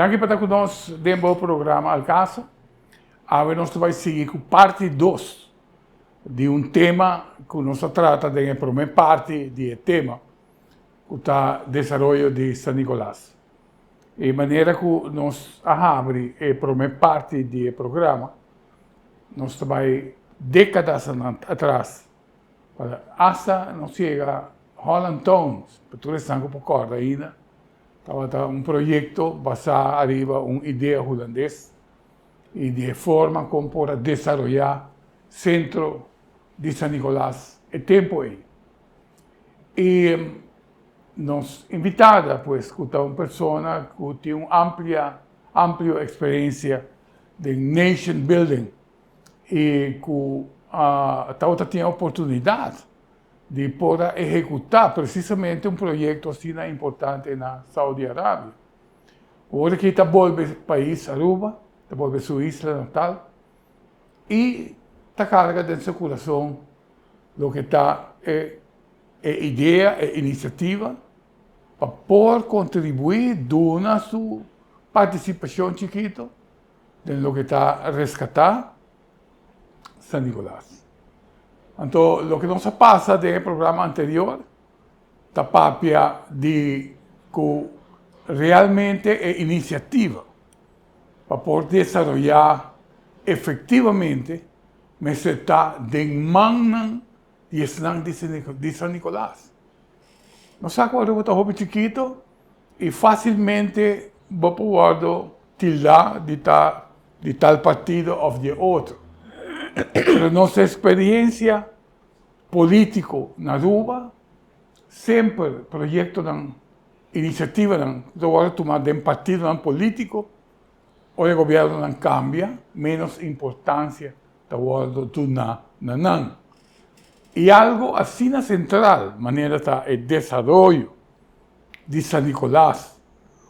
Danki pa ta ku nos den bo programa Al Caso. Awe nos ta bai sigui ku parti dos di un tema ku nos a trata den e promé parti di e tema ku ta desaroyo di San Nicolas. E manera ku nos a habri e promé parti di e programa, nos ta bai dékadas atras pa asta nos yega Holland Town, pa tur esnan ku por kòrda ainda, Tabata un proyekto basá ariba un idea hulandes i di e forma kon por a desaroyá sentro di San Nicolas e tempu ei. I nos invitada pues ku ta un persona ku tin un amplia amplio eksperensia den nation building i ku tabata tin e oportunidat di por a ehekutá presisamente un proyekto asina importante na Saudi Arabia. Ora ki ta bolbe pais Aruba, ta bolbe su isla natal i ta karga den su kurason loke ta e e idea, e inisiativa pa por kontribuí, duna su partisipashon chikito den loke ta reskatá San Nicolas. Anto loke nos a pasa den e programa anterior ta papia di ku realmente e inisiativa pa por desaroyá efektivamente mester ta den mannan di esnan di San Nicolas. Nos sa ku Aruba ta hopi chikito i fásilmente bo por wòrdu tildá di ta di tal partido òf di e otro. Pero nos eksperiencia polítiko na Aruba semper proyektonan, inisiativanan ku ta wòrdu tumá den partidonan polítiko ora e gobièrnunan kambia ménos importansia ta wòrdu duná na nan. I algu asina sentral manera ta e desaroyo di San Nicolas,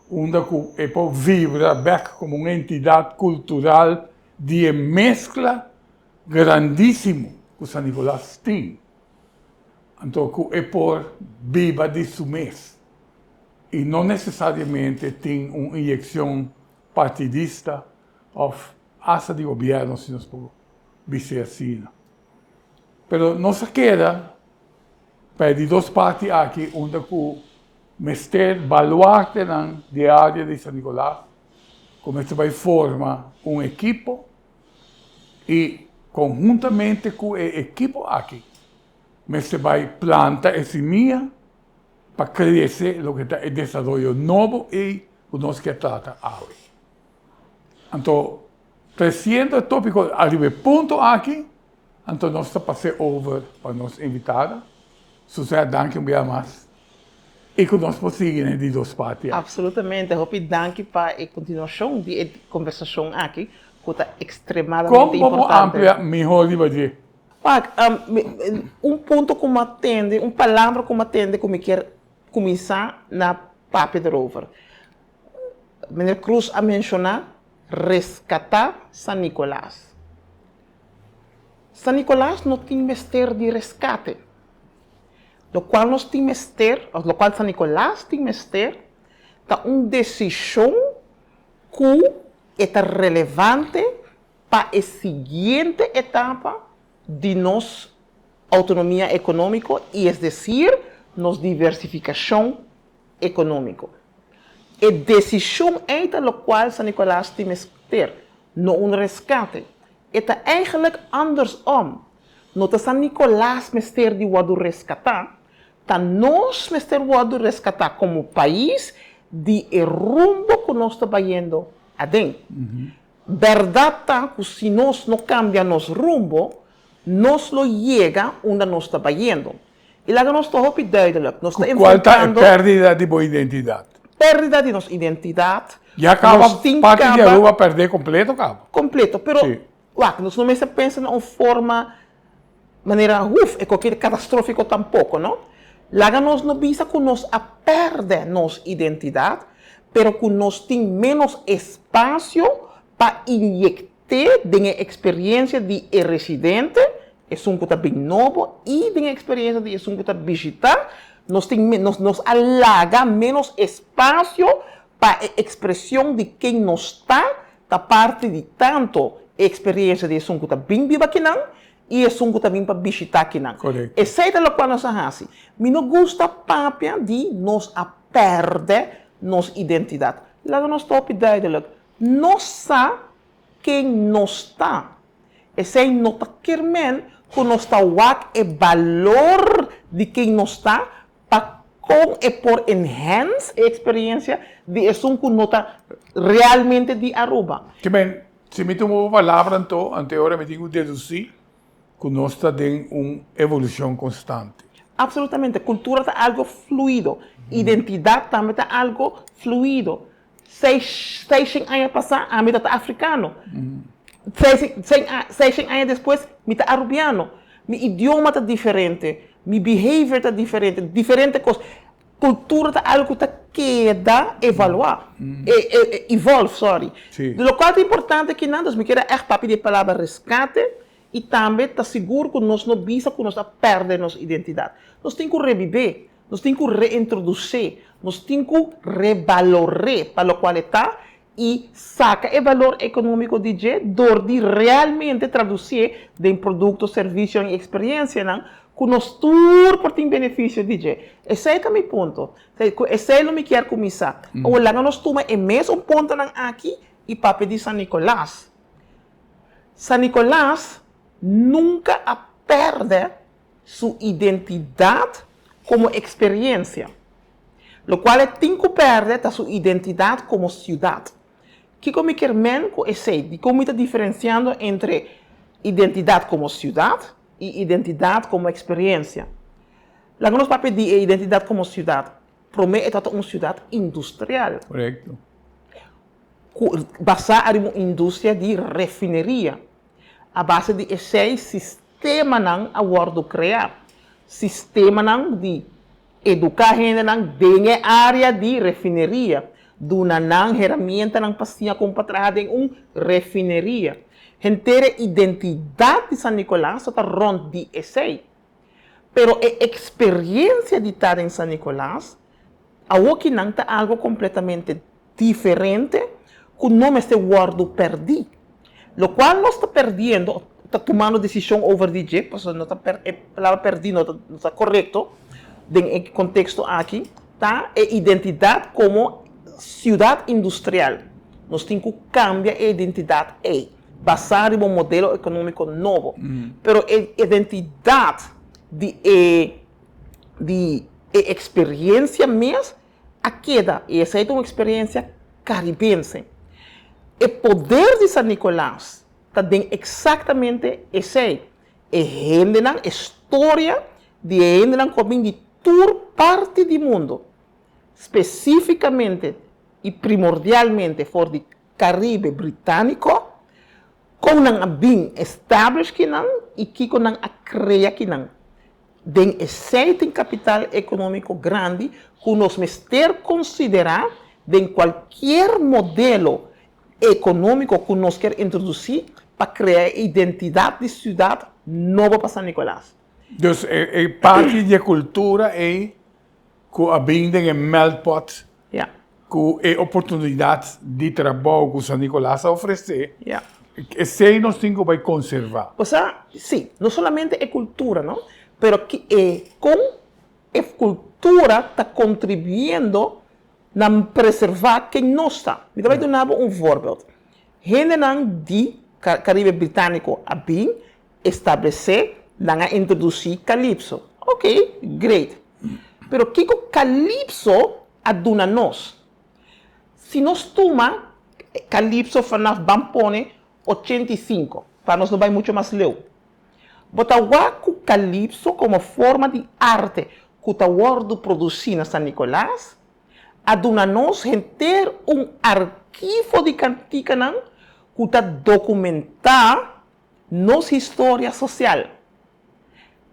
unda ku e por vibra bèk komo un entidat kultural di e meskla grandísimo ku San Nicolas tin, anto ku e por biba di su mes i no nesesariamente tin un inyekshon partidista òf asta di gobièrnu si nos por bis'é asina. Pero nos a keda pa e di dos parti aki unda ku mester baluartenan di e área di San Nicolas ku mester bai forma un ekipo i konhuntamente ku e ekipo aki mester bai planta e simia pa krese loke ta e desaroyo nobo ei ku nos ke trata awe. Anto tresiendo e tópiko ariba e punto aki, anto nos ta pas'é over pa nos invitada. Suzette, danki un bia mas i ku nos por sigui na e di dos parti aki. Absolutamente. Hopi danki pa e kontinuashon di e kombersashon aki ku ta ekstremadamente Kon bo por importante. amplia mihó riba dje? Wak, un punto ku mi a tende, un palabra ku mi a tende ku mi kier kuminsá na papia derover. Meneer Cruz a menshoná reskatá San Nicolas. San Nicolas no tin mester di reskate. Lokual nos tin mester, òf lokual San Nicolas tin mester, ta un desishon ku e ta relevante pa e siguiente etapa di nos outonomia ekonómiko i es desir nos diversifikashon ekonómiko. E desishon ei ta lokual San Nicolas tin mester, no un reskate. E ta eigenlijk andersom. No ta San Nicolas mester di wòrdu reskatá, ta nos mester wòrdu reskatá komo pais di e rumbo ku nos ta bayendo aden. Bèrdat ta ku si nos no kambia nos rumbo, nos lo yega unda nos ta bayendo. I laga nos ta hopi duidelijk, nos ta Cual ta e enfrentando. pérdida di bo identidad? Pérdida di nos identidad. Ya caba Nos tin parti di caba. Aruba perdé completo caba. Completo, pero Sí. wak, nos no mester pensa na un forma manera huf e cualkier catastrófico tampoco, no. Laga nos no bisa cu nos a perde nos identidad, pero cu nos tin menos espacio pa inyecta. Te den e eksperiencia di e residente, esun ku ta bin nobo, i den e eksperiencia di esun ku ta bishitá, nos tin nos nos a laga ménos espasio Pa e expresion di ken nos ta, ta parti di tanto e experiencia di esun cu ta bin biba akinan y esun cu ta bin pa bishita akinan. Esey ta locual nos a haci. Mi no gusta papia di nos a perde nos identidad. Laga nos ta hopi duidelijk. Nos sa ken nos ta. Esey no ta kier men cu nos ta wak e balor di ken nos ta pa con e por enhance e experiencia di esun cu no ta realmente di Aruba. Ke men, si mi tuma bo palabra anto, ante ora mi tin cu deduci cu nos ta den un evolucion constante. Absolutamente. Cultura ta algo fluido. Identidad tambe ta algo fluido. Seishen aña pasá ami ta ta afrikano. Seishen aña despues mi ta arubiano. Mi idioma ta diferente, mi behavior ta diferente, diferente kos. Kultura ta algu ku ta keda evaluá, evolve, sorry. Lokual ta importante akinan, dus mi kier a ègt papia di e palabra reskate i tambe ta sigur ku nos no bisa ku nos a pèrdè nos identidat. Nos tin ku rebib'é. Nos tin ku reintrodusé, nos tin ku rebalor'é pa lokual e ta i saka e balor ekonómiko di dje dor di realmente tradusié den produkto, servisionan i eksperensianan ku nos tur por tin benefisio di dje. Esei ta mi punto. Ku esei lo mi kier kuminsá. Awor laga nos tuma e mes un puntonan aki i papia di San Nicolas. San Nicolas nunka a pèrdè su identidad como experiencia. Locual e tin cu perde ta su identidad como ciudad. Kico mi kier men cu esey? Dicon mi ta diferenciando entre identidad como ciudad y identidad como experiencia? Laga nos papia di e identidad como ciudad. Prome e tabata un ciudad industrial. Correcto. Cu basa ariba un industria di refineria. A base di esei sistemanan a wòrdu kreá, sistemanan di eduká hendenan den e área di refineria, duna nan heramientanan pa siña kon pa traha den un refineria. Henter e identidat di San Nicolas ta rònt di esei. Pero e eksperiencia di ta den San Nicolas awokinan ta algo completamente diferente cu no mester wordo perdi. Locual nos ta perdiendo, ta tumando decision over di dje, pasobra no ta per, e palabra perdi no ta no ta corecto den e contexto aki, ta e identidad como ciudad industrial. Nos tin cu cambia e identidad ey. Basá riba un modelo ekonómiko nobo. Pero e identidat di e di e eksperiensia mes a keda i esei ta un eksperiensia karibense. E poder di San Nicolas ta den eksaktamente esei, e hendenan, e storia di e hendenan ku a bin di tur parti di mundu, spesífikamente i primordialmente for di Caribe Britanico, con nan a bin establish kinan y kico nan a crea kinan. Den esey tin capital economico grandi cu nos mester considera den cualkier modelo economico cu nos kier introduci pa crea e identidad di ciudad nobo pa San Nicolas. Dus e parti di e cultura ey cu a bin den e meldpot cu e oportunidad di trabou cu San Nicolas a ofrece, esey nos tin cu bay conserva. Osea, si, no solamente e cultura, no, pero ki e con e cultura ta contribuyendo na preserva ken nos ta. Mi ta bay duna bo un voorbeeld. Hendenan di Caribe Britanico a bin Establesé, nan a introdusí Calypso. Ok, great. Pero kiko Calypso a duna nos? Si nos tuma Calypso vanaf ban pone 85, pa nos no bai mucho mas leu. Bo ta wak ku Calypso komo forma di arte ku ta wòrdu produsí na San Nicolas, a duna nos henter un archivo di kantikanan ku ta dokumentá Nos historia social.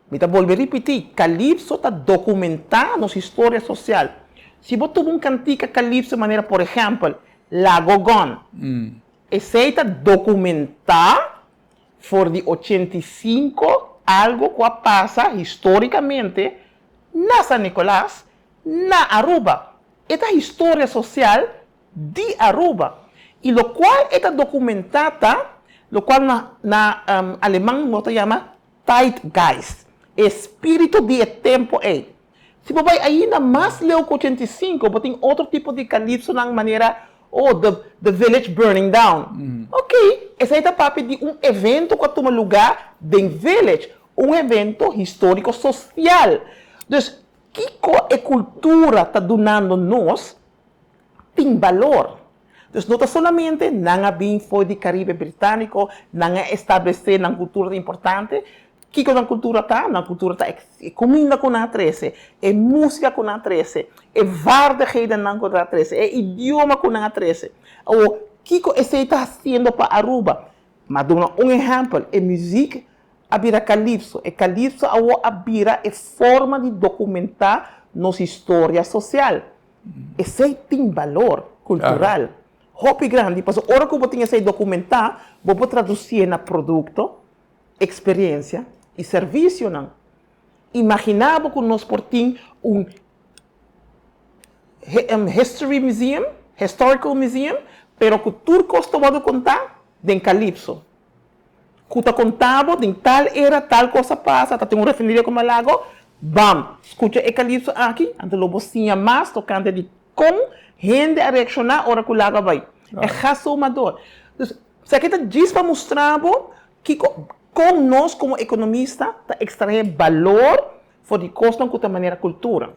Mi ta bolbe ripití, Calypso ta dokumentá nos historia social. Si bo tuba un kantika Calypso manera por ehèmpel Lago Gòn, esei ta dokumentá for di 85 algo ku a pasa histórikamente na San Nicolas, na Aruba. E ta historia social. di Aruba. Y locual e ta documenta ta locual na na Aleman nos ta yama Zeitgeist, e spirito di e tempo ey. Si bo bai ainda mas leu ku 85, bo tin otro tipo di kalipsonan manera, oh, the the village burning down. Ok, esei ta papia di un evento ku a tuma lugá den village, un evento históriko sosial. Dus, kiko e kultura ta dunando nos tin balor. Dus no ta solamente nan a bin for di Caribe Britanico, nan a establece nan cultura ta importante. Kico nan cultura ta? Nan cultura ta e cuminda cu nan a trece, e musica cu nan a trece, e vaardighedennan cu nan a trece, e idioma cu nan a trece. Awor, kico esey ta haciendo pa Aruba? Ma duna un ehempel, e muziek a bira calypso. E calypso awor a bira e forma di documenta nos historia social. Esei tin balor kultural hopi grandi pasobra ora ku bo tin esei dokumentá bo por tradusié na produkto, eksperensia i servisionan. Imaginá bo ku nos por tin un history museum, historical museum, pero ku tur kos ta wòrdu kontá den kalipso. Ku ta konta bo den tal era tal kos a pasa, ta tin un refineria ku Malago, bam! Skucha e kalipso aki, anto lo bo siña mas tokante di kon hende a reakshoná ora ku lago a bai. E gasomador. Dus, esaki ta djis pa mustra bo kiko, kon nos komo ekonomista ta ekstraé balor for di kosnan ku ta manera kultura.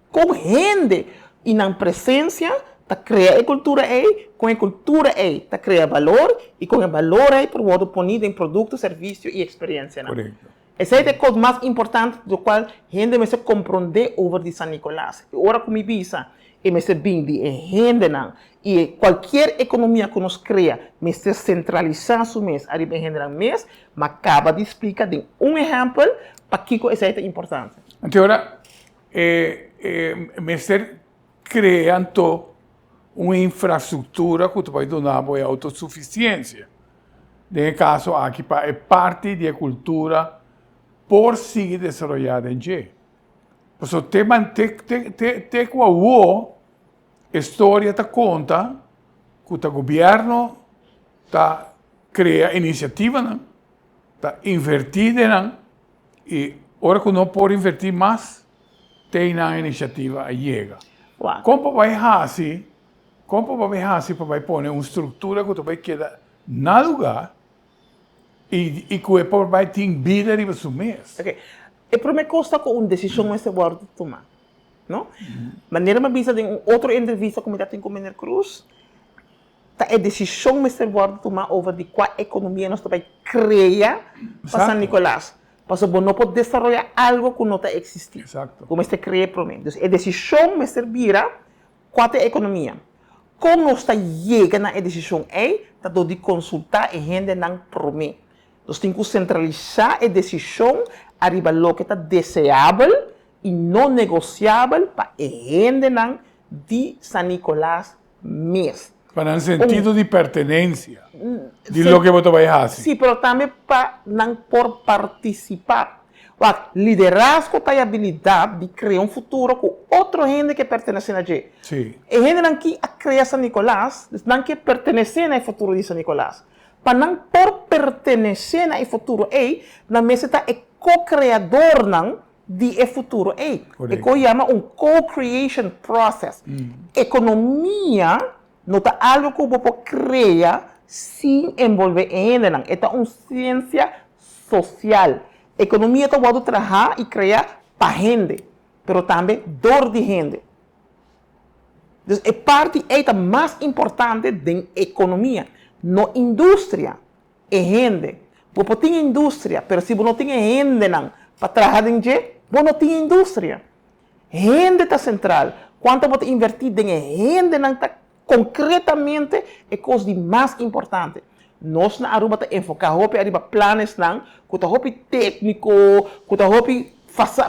Kon hende i nan presensia ta krea e kultura ei, kon e kultura ei ta krea balor i kon e balor ei por wòrdu poní den produkto, servisio i eksperensianan. Esei ta e kos mas importante di lokual hende mester komprondé over di San Nicolas. I ora ku mi bisa e mester bin di e hendenan i e kualkier ekonomia ku nos krea mester sentralisá su mes ariba e hendenan mes, m'a kaba di splika den un ehèmpel pakiko esei ta importante. Anto ora e e mester crea anto un infrastructura cu ta bay duna bo e autosuficiencia. Den e caso aki pa e parti di e cultura por sigui desaroya den dje. Pasobra te man te te te te cu awo e storia ta conta cu ta gobierno ta crea iniciativanan, ta inverti den nan. I ora ku no por invertí mas, te nan inisiativa a yega. Kon pa bai hasi, kon pa bai hasi pa bai pone un struktura ku ta bai keda na lugá i i ku e por bai tin bida riba su mes? Oke, e promé kos ta ku un desishon mester wòrdu tumá, no? Manera mi a bisa den un otro entrevista ku mi ta tin ku Meneer Cruz, Ta e desishon mester wòrdu tumá over di kua ekonomia nos ta bai krea pa San Nicolas. Pasobra bo no por desaroyá algu ku no ta eksistí. Bo mester kre'é promé. Dus e desishon mester bira kua ta e ekonomia. Kon nos ta yega na e desishon ei ta dor di konsultá e hendenan promé. Nos tin ku sentralisá e desishon ariba loke ta deseabel i no negosiabel pa e hendenan di San Nicolas mes. Pa nan sentido di pertenencia di loke bo ta bai haci. Sí, pero tambe pa nan por participa. Wak, liderazgo ta e abilidad di crea un futuro cu otro hende ke pertenece na dje. E hendenan ki a crea San Nicolas, dus nan ke pertenece na e futuro di San Nicolas. Pa nan por pertenece na e futuro ey, nan mester ta e co-creadornan di e futuro ei. E ko yama un co-creation process. Ekonomia no ta algu ku bo por krea sin enbolbé e hendenan. E ta un siensia sosial. Ekonomia ta wòrdu trahá i kreá pa hende, pero tambe dor di hende. Dus e parti ei ta mas importante den ekonomia, no industria. E hende. Bo por tin industria, pero si bo no tin e hendenan pa traha den dje, bo no tin industria. Hende ta sentral. Kuantu bo ta invertí den e hendenan ta konkretamente e kos di mas importante. Nos na Aruba ta enfoká hopi ariba planesnan ku ta hopi tékniko, ku ta hopi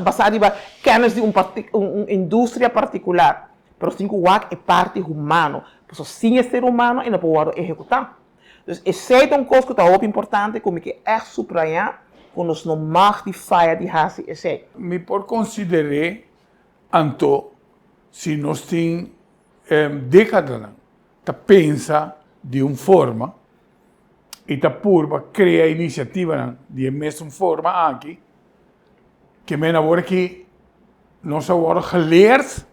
basá riba kènis di un un industria partikular. Pero nos tin ku wak e parti humano, pasobra sin e ser humano e no por wòrdu ehekutá. Dus esei ta un kos ku ta hopi importante ku mi ke ègt subrayá ku nos no mag di faya di hasi esei. Mi por konsider'é anto si nos tin dékadanan. ta pensa di un forma i ta purba krea inisiativanan di e mesun forma aki, ke men awor aki nos a wòrdu geleerd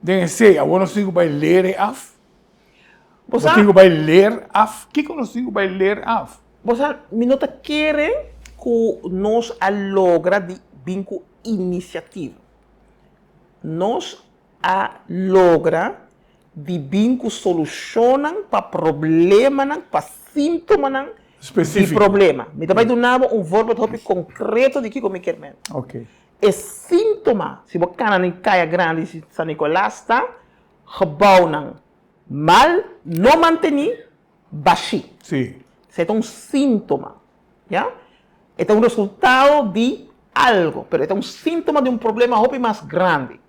den esei, awor nos tin ku bai leer e af? Bo Nos sa. tin ku bai leer af? Kiko nos tin ku bai leer af? Bo sa, mi no ta kere ku nos a logra di bin ku inisiativa. Nos a logra di bin ku solushonnan pa problemanan, pa síntomanan di Spesífiko. problema. Mi ta bai duna bo un voorbeeld hopi konkreto di kiko mi kier men. Oké. E síntoma, si bo kana den kaya grandi di San Nicolas ta gebouwnan mal, no mantení, bashí. Sí. Esei ta un síntoma, ya. E ta un resultado di algo, pero e ta un síntoma di un problema hopi mas grandi,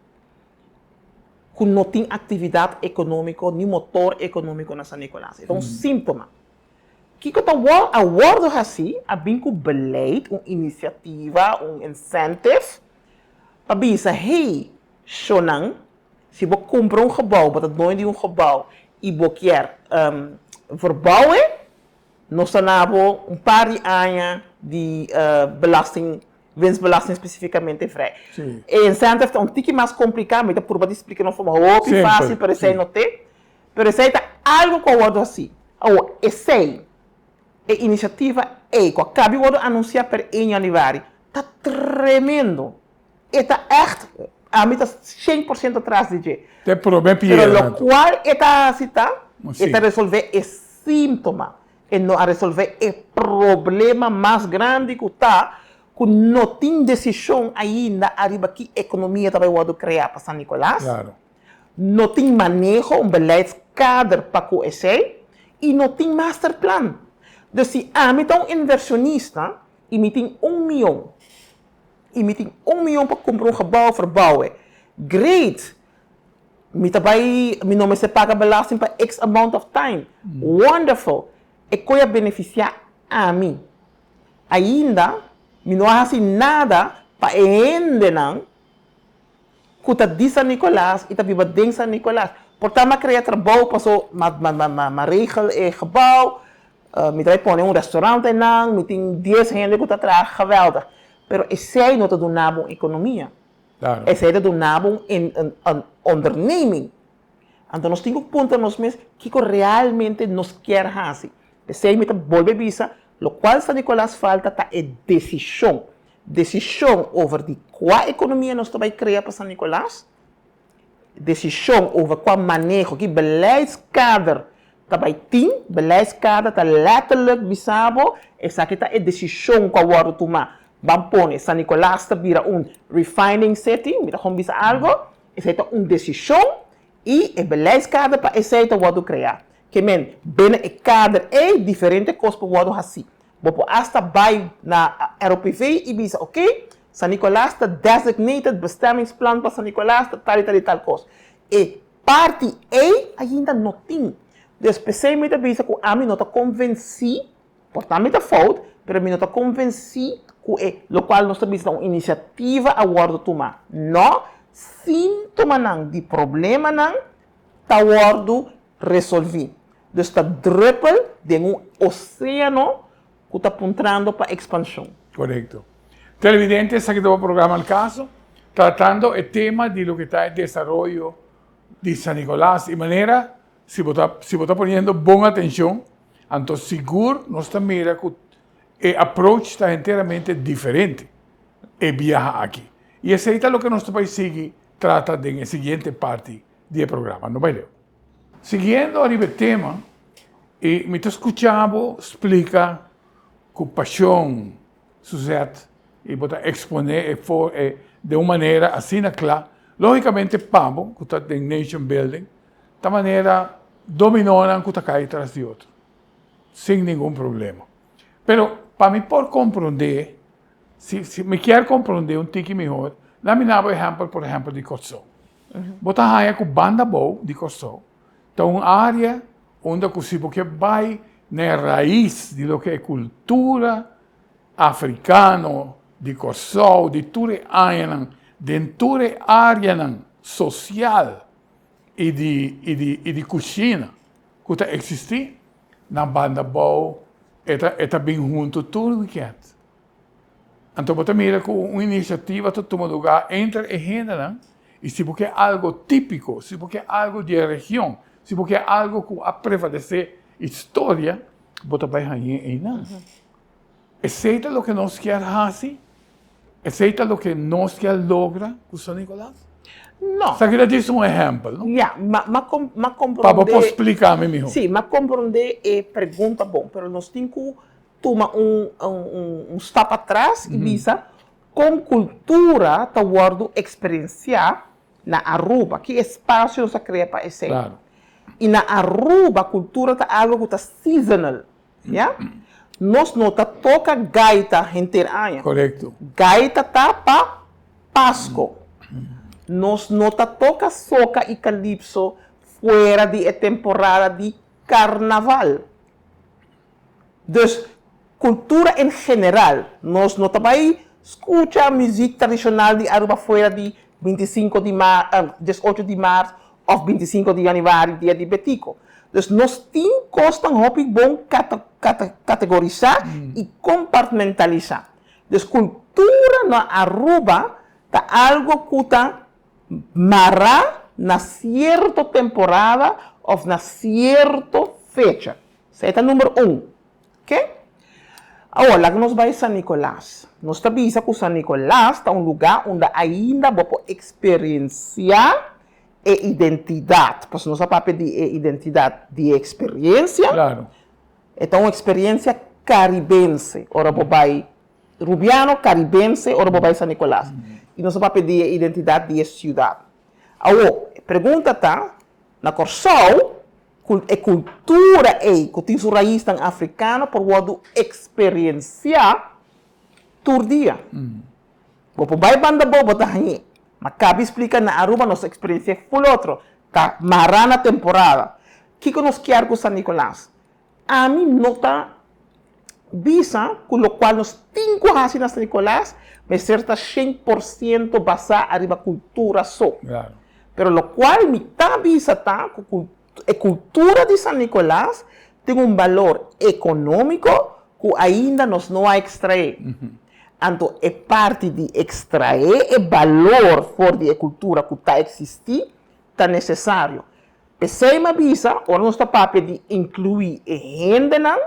ku no tin aktividat ekonómiko ni motor ekonómiko na San Nicolas. E ta un síntoma. Kiko ta wòrdu a wòrdu hasí? A bin ku beleid, un inisiativa, un incentive pa bisa, hey, shownan, Si bo kumpra un gebou, bo ta doño di un gebou i bo kier verbouw e, nos ta na bo un par di aña di belasting, winstbelasting spesifikamente vrij. E incentive ta un tiki mas kompliká, mi ta purba di splika na un forma hopi fásil, pero esei no te. Pero esei ta algu ku a wòrdu hasí. Awor, esei, e inisiativa ei ku a kabi wòrdu anunsiá per e yanüari, ta tremendo. E ta ègt, ami ta 100% tras di dje. Te prome piedra. Pero lokual e ta hasi ta, e ta resolvé e síntoma. E no a resolvé e problema mas grandi ku ta ku no tin desishon ainda ariba ki ekonomia ta bai wòrdu kreá pa San Nicolas. No tin maneho, un beleidskader pa ku esei i no tin masterplan. Dus si ami ta un invershonista i mi tin un mion i mi tin un mion pa kumpra un gebou verbouwe. Great! Mi ta bai, mi no mester paga belasting pa x amount of time. Wonderful! E koe a benefisiá ami. Ainda mi no a hasi nada pa e hendenan ku ta di San Nicolas i ta biba den San Nicolas. Por ta mi a krea trabou paso m'a regel e gebou, Mi ta bai pone un restaurant einan, mi tin dies hende ku ta traha, geweldig. Pero esei no ta duna bo un ekonomia. Esei ta duna bo un onderneming. Anto nos tin ku puntra nos mes kiko realmente nos kier hasi. P'esei mi ta bolbe bisa, lokual San Nicolas falta ta e desishon. Desishon over di kua ekonomia nos ta bai krea pa San Nicolas. Desishon over kua maneho, ki beleidskader ta bai tin, beleidskader ta letterlijk bisa bo, esaki ta e desishon ku a wòrdu tumá. Ban pone San Nicolas ta bira un refining city, mi ta kon bisa algo, esei ta un desishon i e beleidskader pa esei ta wòrdu kreá. Ke men, binnen e kader ei diferente kos por wòrdu hasí. Bo por asta bai na ROPV i bisa, ok, San Nicolas ta designated bestemmingsplan pa San Nicolas ta tal i tal i tal kos. E parti ei ainda no tin. Dus p'esei mi ta bisa ku ami no ta konvensí, por ta mi ta fout, pero mi no ta konvensí ku e lokual nos ta bisa ta un inisiativa a wòrdu tumá. No, síntomanan di problemanan ta wòrdu resolví. Dus ta druppel den un oséano ku ta puntrando pa ekspanshon. Korekto. Televidente, esaki ta bo programa Al Caso, tratando e tema di loke ta e desaroyo di San Nicolas i manera si bo ta si bo ta poniendo bon atencion, anto sigur nos ta mira ku e approach ta henteramente diferente e biaha aki. I esei ta loke nos ta bai sigui trata den e siguiente parti di e programa. No bai leu. Siguiendo ariba e tema, i mi ta skucha bo splika ku pashon, Suzette, i bo ta eksponé e for e den un manera asina kla. Lógikamente pa bo ku ta den nation building ta manera dominonan ku ta kai tras di otro sin ningun problema. Pero pa mi por komprondé Si si mi kier komprondé un tiki mihor, laat mi nabo ehèmpel, por ehèmpel, di Kòrsou. Bo ta haña ku banda bou di Kòrsou ta un área unda ku si bo ke bai na e rais di loke e kultura afrikano di Kòrsou di tur e añanan den tur e áreanan sosial i di i di i di kushina. ku ta eksistí na Banda Bou e ta e ta bin huntu tur wikènt. Anto bo ta mira ku un inisiativa ta tuma lugá entre e hendenan i si bo ke algu típiko, si bo ke algu di e region, si bo ke algu ku a prevalesé historia, bo ta bai hañ'é einan. Esei ta loke nos kier hasi? Esei ta loke nos kier logra ku San Nicolas? No. Esaki ta djis un ehèmpel, no? Ya, ma ma ma komprondé. Pa bo por splika mi mihó. Sí, m'a komprondé e pregunta bon, pero nos tin ku tuma un un stap atras i bisa kon kultura ta wòrdu eksperensiá na Aruba, ki espasio nos a krea pa esei. Claro. I na Aruba kultura ta algu ku ta seasonal, ya. Nos no ta toka gaita henter aña. Korekto. Gaita ta pa Pasko. Nos no ta toka soka i kalipso fuera di e temporada di karnaval. Dus, cultura en general, nos no ta bay scucha muziek tradicional di Aruba fuera di 25 di maart, 18 di maart of 25 di januari, dia di Betico. Dus nos tin cosnan hopi bon categorisa y compartmentalisa. Dus cultura na Aruba ta algo cu ta mara na cierto temporada of na cierto fecha. Esei ta number un. Oke? Awor, laga nos bai San Nicolas. Nos ta bisa ku San Nicolas ta un lugá unda ainda bo por eksperensiá e identidat. Pasobra nos a papia di e identidat di e eksperensia. Klaro. E ta un eksperensia karibense ora bo bai, rubiano karibense ora bo bai San Nicolas. I nos a papia di e identidat di e siudat. Awor, e pregunta ta, na Kòrsou, Ku e kultura ei ku tin su raisnan afrikano por wòrdu eksperensiá tur dia. Bo por bai banda bo, bo ta hañ'é. Ma kabi splika na Aruba nos eksperensi'é ful otro. Ta mará na temporada. Kiko nos kier ku San Nicolas? Ami no ta bisa ku lokual nos tin ku hasi na San Nicolas mester ta 100% basá ariba kultura so. Pero lokual mi ta bisa ta ku e kultura di San Nicolas tin un balor ekonómiko ku ainda nos no a ekstraé. Anto e parti di ekstraé e balor for di e kultura ku ta eksistí ta nesesario. P'esei mi a bisa, ora nos ta papia di inkluí e hendenan,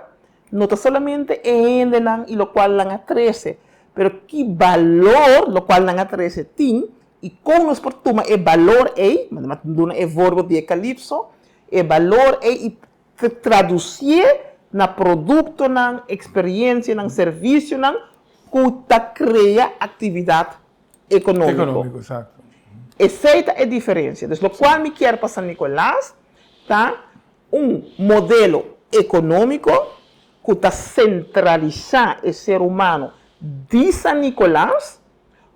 no ta solamente e hendenan i lokual nan a trese, pero ki balor lokual nan a trese tin i kon nos por tuma e balor ei, mi a duna e voorbeeld di e kalipso, e balor ei i tradusié na produktonan, eksperiensianan, servisionan ku ta krea aktividat ekonómiko. Ekonómiko, esakto. Esei ta e diferensia. Dus lokual mi kier pa San Nicolas ta un modelo ekonómiko ku ta sentralisá e ser humano di San Nicolas,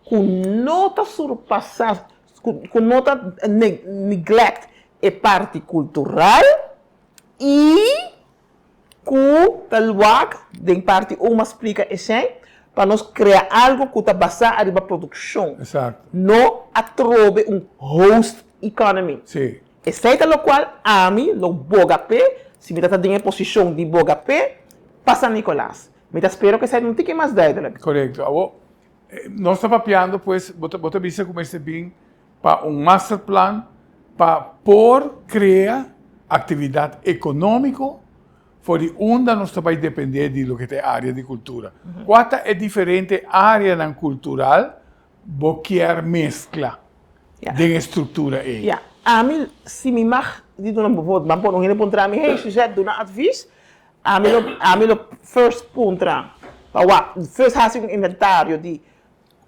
ku no ta surpasá, ku no ta neglect e parti kultural i ku ta wak den parti un mas splika esei, pa nos krea algu ku ta basá ariba produkshon, no atrobe un host economy. Esei ta lokual ami lo boga p'e, si mi ta ta den e posishon di boga p'e, pa San Nicolas. Mi ta spera ku esei ta un tiki mas duidelijk. Korekto. Awor, nos ta papiando pues, bo ta bo ta bisa ku mester bin pa un masterplan pa por krea aktividat ekonómiko for di unda nos ta bai dependé di loke ta e área di kultura. Kua ta e diferente áreanan kultural bo kier meskla den e struktura ei? Ya, ami si mi mag di duna bo voto, ban pone un hende puntra mi, hey Suzette duna advis, ami lo ami lo first puntra pa wak, first hasi un inventario di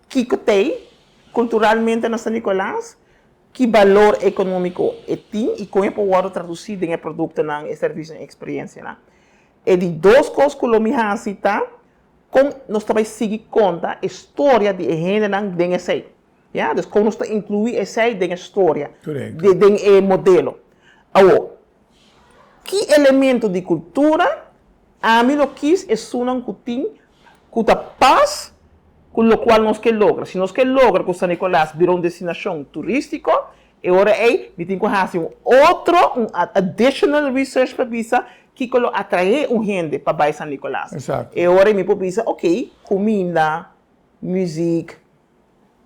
kiko t'ei kulturalmente na San Nicolas, ki balor ekonómiko e tin i kon e por wòrdu tradusí den e produktonan, e servisionan i eksperensianan. E di dos kos ku lo mi hasi ta kon nos ta bai sigui konta e storia di e hendenan den esei. Ya, dus kon nos ta inkluí esei den e storia, den e modelo. Awor, ki elemento di kultura ami lo kis esunnan ku tin ku ta pas ku lokual nos ke logra? Si nos ke logra ku San Nicolas bira un destinashon turístiko, E ora ei mi tin ku hasi un otro, un additional research pa bisa kiko lo atraé un hende pa bai San Nicolas. E ora ei mi por bisa, ok, kuminda, muziek,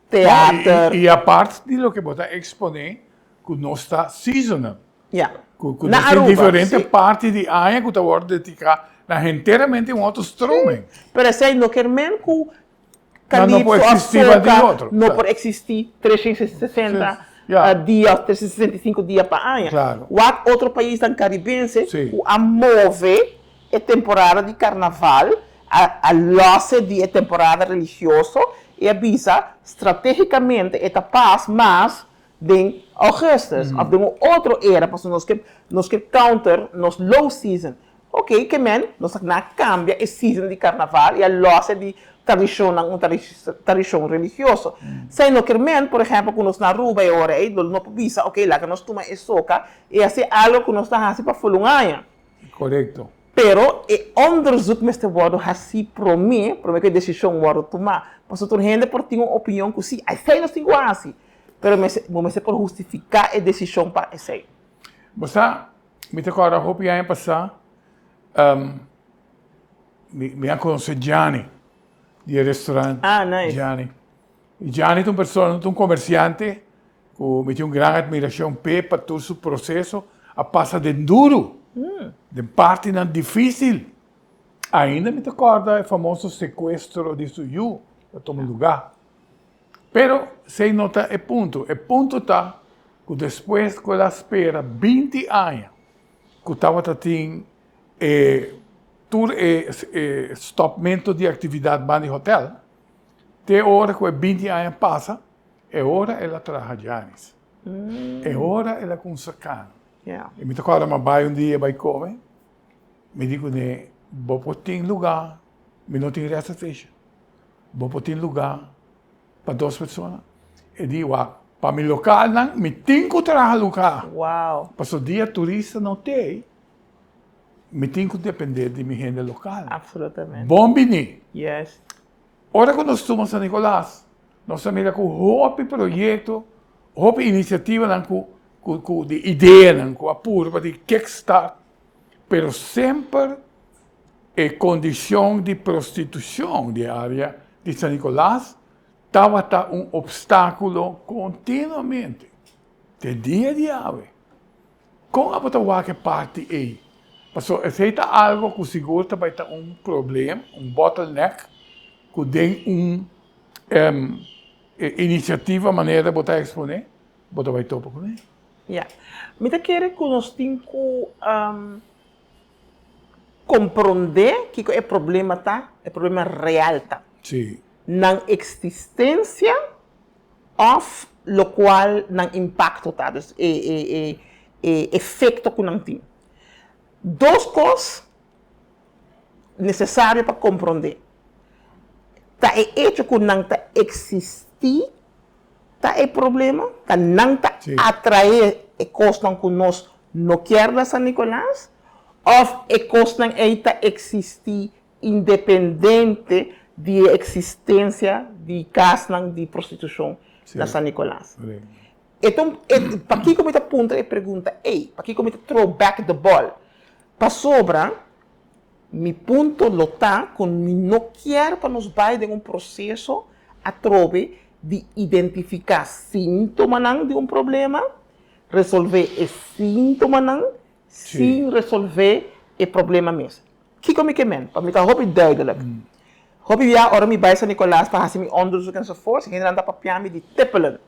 teater. I apart di loke bo ta eksponé ku nos ta seasonal. Ja. Ku nos tin diferente parti di aña ku ta wòrdu dediká na henteramente un otro stroming. Pero esei no ker men ku Calypso of soca no por eksistí 360 dia of 365 dia pa aña. Wak otro paisnan karibense ku a move e temporada di karnaval, a lòs di e temporada religioso i a bisa stratégikamente e ta pas mas den augustus of den un otro era pasobra nos ke nos ke counter nos low season. Ok ke men nos a na cambia e season di carnaval y a los e di tradicionnan un tradicion religioso. Esey no kier men por ehempel cu nos na Aruba e ora ey lo no por bisa ok laga nos tuma e soca y haci algo cu nos ta haci pa ful un aña. Corecto. Pero e onderzoek mester wordo haci prome, prome cu e decision wordo tuma. Pasobra tur hende por tin un opinion cu si, esey nos tin cu haci. Pero mester, bo mester por hustifiká e desishon pa esei. Bo sa, mi ta kòrda hopi aña pasá, mi, mi a konosé Gianni, di e restaurant Ah, nice. Gianni. I Gianni ta un persona, ta un komersiante ku mi tin un gran atmirashon p'e, pa tur su proseso, a pasa den duru, den partinan difísil. Ainda mi ta kòrda e famoso sekuestro di su yu, ta tuma lugá. Pero esei no ta e punto. E punto ta ku despues ku el a spera 20 aña ku tabata tin e tur e stòpmentu di aktividat ban di hotèl, te ora ku e 20 aña pasa, e ora el a traha Giannis. E ora el a kumsa kana. I mi ta kòrda mi a bai un dia bai kome, mi di kuné, bo por tin lugá, mi no tin reservation. Bo por tin lugá pa dos persona? E di, Wak, pa mi lokalnan mi tin ku traha lugá. Wow. Pasobra dia turista no t'ei, mi tin ku dependé di mi hende lokal. Absolutamente. Bon bini. Yes. Ora ku nos tuma San Nicolas, nos a mira ku hopi proyekto, hopi inisiativanan ku ku di ideanan ku a purba di kickstart, pero semper E kondishon di prostitushon di e área di San Nicolas tabata un opstákulo kontinuamente te dia di awe. Kon abo ta wak e parti ei? Pasobra esei ta algo ku sigur ta bai ta un problem, un bottleneck, ku den un inisiativa manera bo ta eksponé, bo ta bai topa kuné. Ya. Mi ta kere ku nos tin ku Komprondé kiko e problema ta, e problema real ta. Sí. Nan eksistensia òf lokual nan impakto ta, dus e e e e efekto ku nan tin. Dos kos nesesario pa komprondé ta e echo ku nan ta eksistí ta e problema, ta nan ta atraé e kosnan ku nos no kier na San Nicolas, òf e kosnan ei ta eksistí independente di e eksistensia di kasnan di prostitushon na San Nicolas. E ta un, e, pakiko mi ta puntra e pregunta ei? Pakiko mi ta throw back the ball? Pasobra Mi punto lo ta ku mi no kier pa nos bai den un proseso atrobe di identifiká síntomanan di un problema, resolvé e síntomanan sin resolvé e problema mes. Kiko mi ke men? Pa mi ta hopi duidelijk. Hopi bia ora mi bai San Nicolas pa hasi mi onderzoek enzovoorts, hendenan ta papia mi di tippelen.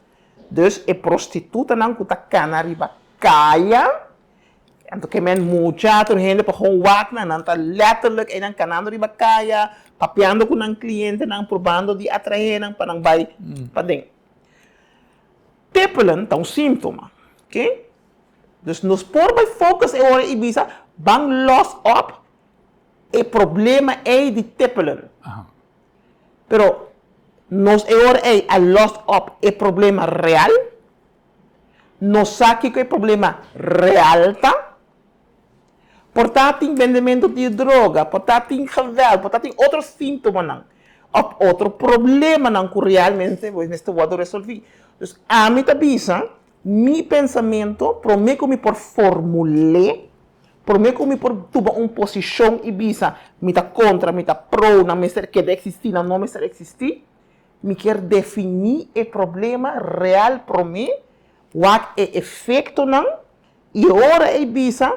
Dus e prostitutanan ku ta kana riba kaya. Anto ke men mucha tur hende pa gewoon wak nan, nan ta letterlijk einan kanando riba kaya, papiando ku nan klientenan, probando di atraé nan pa nan bai paden. Tippelen ta un síntoma, oké? Dus nos por bai focus e ora i bisa ban los op e problema ei di tippelen. Pero nos e ora ei a los op e problema real? No sa kiko e problema real ta. Por ta tin bendementu di droga, por ta tin geweld, por ta tin otro síntomanan òf otro problemanan ku realmente mester wòrdu resolví. Dus ami ta bisa. Mi pensamento, prome ku mi por formul'é, prome ku mi por tuma un posishon i bisa mi ta kontra, mi ta pro, nan mester keda eksistí, nan no mester eksistí, mi kier definí e problema real promé, wak e efektonan i e ora ei bisa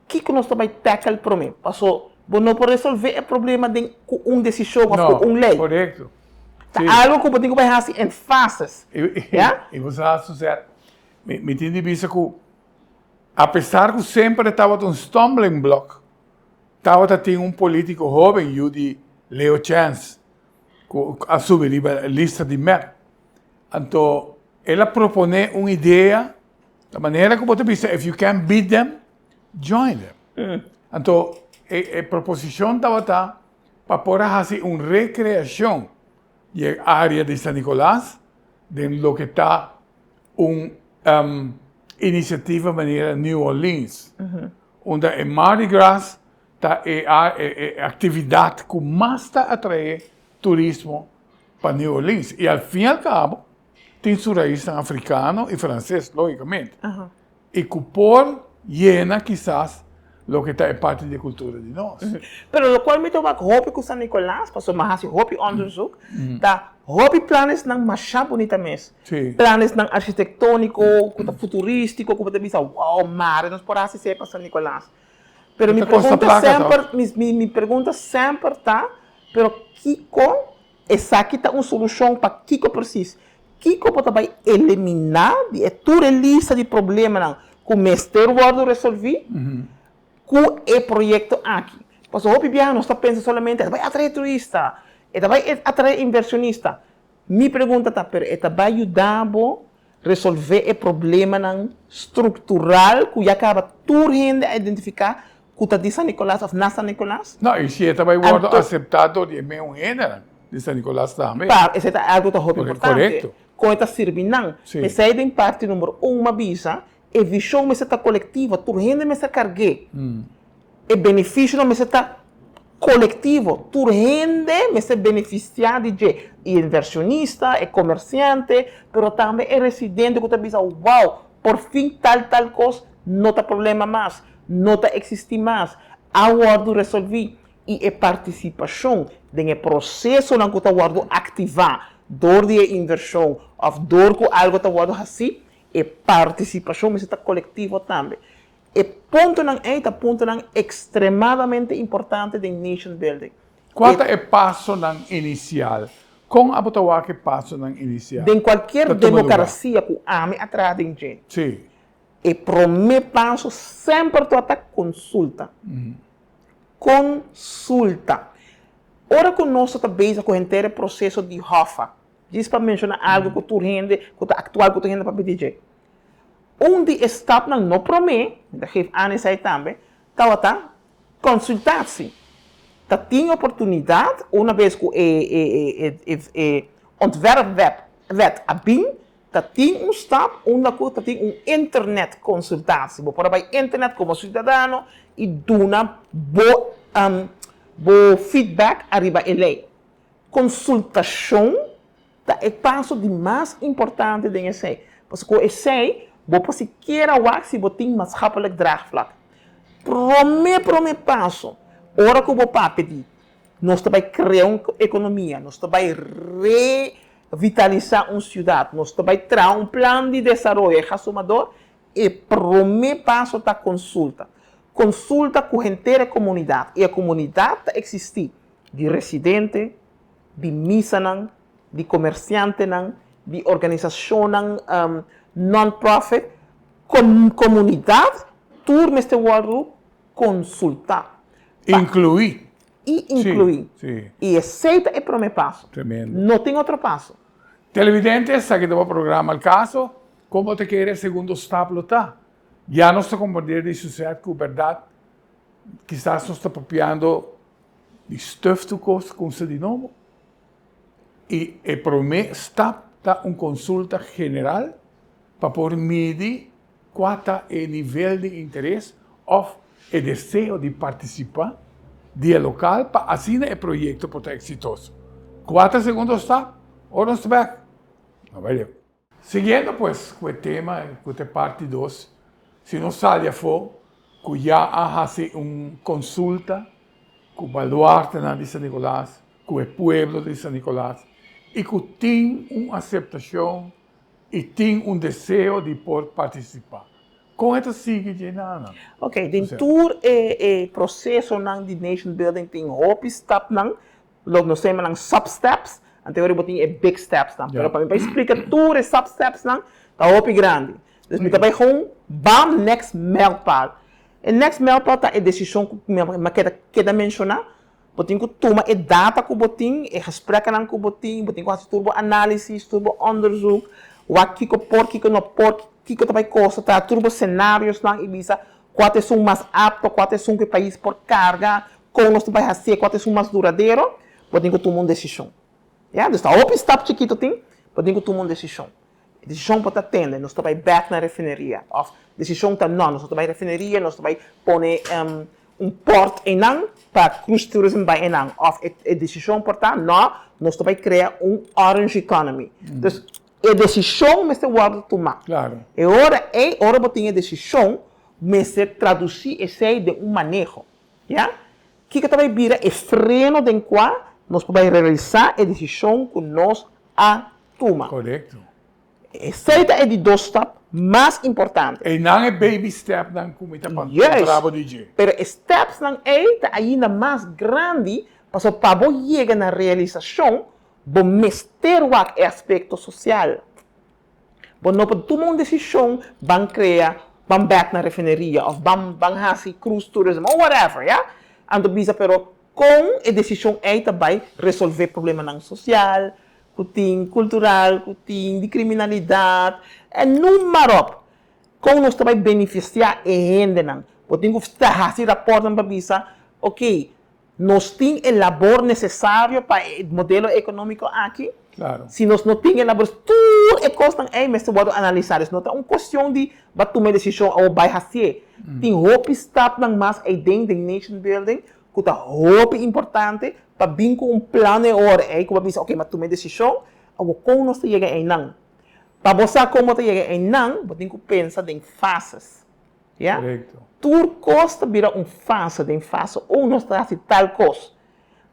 kiko nos ta bai tackle promé. Paso bo no por resolvé e problema den ku un desishon òf ku un lei. No, korekto. Ta algo ku bo tin ku bai hasi en fases. Ya? I bo sa, Suzette, mi tin di bisa ku apesar ku semper e tabata un stumbling block, tabata tin un politiko hoben yu di Leo Chance ku a subi riba lista di mep. Anto el a proponé un idea, ta manera ku bo ta bisa if you can't beat them, join them. Anto e proposishon tabata pa por a hasi un recreacion di e area di San Nicolas den loke ta un iniciativa manera New Orleans, unda e Mardi Gras ta e actividad cu mas ta atrae turismo pa New Orleans y al fin y al cabo tin su raisnan africano y frances logicamente. I ku por yena kisas loke ta e parti di e kultura di nos. Pero lokual mi ta wak hopi ku San Nicolas, pasobra mi a hasi hopi onderzoek, ta hopi planesnan masha bunita mes. Planesnan architektóniko ku ta futurístiko, ku bo ta bisa, wow, mare nos por hasi esei pa San Nicolas. Pero mi pregunta semper, mi pregunta semper ta, pero kiko Esaki ta un solushon pa kiko presis? Kiko bo ta bai eliminá di e tur e lista di problemanan ku mester wòrdu resolví ku e proyekto aki? Pasobra hopi biaha nos ta pensa solamente e ta bai atraé turista, e ta bai atraé invershonista. Mi pregunta ta, pero e ta bai yuda bo resolvé e problemanan struktural ku ya kaba tur hende a identifiká ku ta di San Nicolas òf na San Nicolas? No, i si e ta bai wòrdu aseptá dor di e meun hendenan di San Nicolas tambe. Pa, esei ta algu ta hopi importante. Korekto. Kon e ta sirbi nan. P'esei den parti number un m'a bisa, e vishon mester ta kolektivo, tur hende mester karg'é. E benefisionan mester ta kolektivo, tur hende mester benefisiá di dje, e inversionista, e komersiante, pero tambe e residente ku ta bisa, wow, porfin tal tal kos no ta problema mas, no ta eksistí mas, a wòrdu resolví. I e partisipashon den e prosesonan ku ta wòrdu aktivá dor di e invershon òf dor ku algu ta wòrdu hasí, e partisipashon mester ta kolektivo tambe. E puntonan ei ta puntonan ekstremadamente importante den nation building. Kua ta e pasonan inisial? Kon abo ta wak e pasonan inisial Den kualkier demokrasia ku ami a traha den dje, e promé paso semper ta ta konsulta. Konsulta. Ora ku nos ta bezig ku henter e proseso di hòfa, djis pa menshoná algu ku tur hende, ku ta aktual ku tur hende papia di dje. Un di e stapnan no promé, mi ta geef aan esei tambe, tabata consultatie. Ta tin oportunidad una bes cu e e ontwerpwet wet a bin, ta tin un stap unda cu ta tin un internet consultatie. Bo por a bay internet como ciudadano y duna bo bo feedback ariba e ley. Consultacion Ta e paso di mas importante den esei. Pasobra ku esei bo por sikiera wak si bo tin maatschappelijk draagvlak. Promé promé paso, ora ku bo papia di nos ta bai krea un ekonomia, nos ta bai revitalisá un siudat, nos ta bai traha un plan di desaroyo e gasumador, e promé paso ta konsulta. Konsulta ku henter e komunidat i e komunidat ta eksistí di residente, di misanan, di komersiantenan, di organisashonnan non-profit, komunidat tur mester wòrdu konsultá. Inkluí. I inkluí. I esei ta e promé paso. No tin otro paso. Televidente, esaki ta bo programa Al Caso. Kon bo ta kere e segundo stap lo ta? Ya nos ta komprendé di Suzette ku bèrdat kisas nos ta papiando Di stuf tur kos kumsa di nobo i e promé stap ta un konsulta general pa por midi kua ta e nivel di interes òf e deseo di partisipá di e lokal pa asina e proyekto por ta eksitoso. Kua ta e segundo stap? Ora nos ta bèk, no bai leu. Siguiendo pues ku e tema ku ta e parti dos, si nos sali afó ku ya a hasi un konsulta ku baluartenan di San Nicolas, ku e pueblo di San Nicolas i ku tin un aseptashon i tin un deseo di por partisipá. Kon e ta sigui dje nanan? Ok, den tur e e prosesonan di nation building tin hopi stapnan, lo nos ta yama nan sub steps, anto ora bo tin e big stepsnan, pero pa mi bai splika tur e sub stepsnan ta hopi grandi. Dus mi ta bai gewoon bam next mijlpaal. E next mijlpaal ta e desishon ku mi a keda keda menshoná, Bo tin ku tuma e data ku bo tin, e gespreknan ku bo tin, bo tin ku hasi tur bo análisis, tur bo onderzoek, wak kiko por, kiko no por, kiko ta bai kosta, traha tur bo senariosnan i bisa kua ta esun mas apto, kua ta esun ku e pais por karga, kon nos ta bai hasié, kua ta esun mas duradero, bo tin ku tuma un desishon. Ya, dus ta hopi stap chikito tin, bo tin ku tuma un desishon. E desishon por ta tende, nos ta bai bèk na refineria, òf desishon ta nò, nos no ta bai refineria, nos ta bai pone un port einan pa cruise tourism bai einan, òf e desishon por ta nò, nos ta bai krea un orange economy. Dus e desishon mester wòrdu tumá. E ora ei, ora bo tin e desishon, mester tradusí esei den un maneho. Ya? Kiko ta bai bira e freno den kua nos por bai realisá e desishon ku nos a tuma? Korekto. Esei ta e di dos stap mas importante. Einan e baby stepnan ku mi ta kontra bo di dje. Pero e stepsnan ei ta ainda mas grandi pasobra pa bo yega na realisashon bo mester wak e aspekto sosial. Bo no por tuma un desishon ban krea, ban bèk na refineria òf ban ban hasi cruise tourism òf whatever, ya. Anto bisa pero kon e desishon ei ta bai resolvé problemanan sosial ku tin, kultural ku tin, di kriminalidat, en noem maar op. Kon nos ta bai benefisiá e hendenan? Bo tin ku hasi rapòrtnan pa bisa, oké, Nos tin e labor necesario pa e modelo economico aki? Si nos no tin e labor, tur e cosnan ey mester wordo analisa. Dus no ta un cuestion di ba tuma e decision awo bay hacié. Tin hopi stapnan mas ey den den nation building cu ta hopi importante pa bin cu un plan e ora ey cu bo a bisa ok, mi a tuma e decision, awo con nos ta yega eynan? Pa bo sa con bo ta yega eynan, bo tin cu pensa den fases. Ya? Korekto. Tur kos ta bira un fase. Den fase un nos ta hasi tal kos.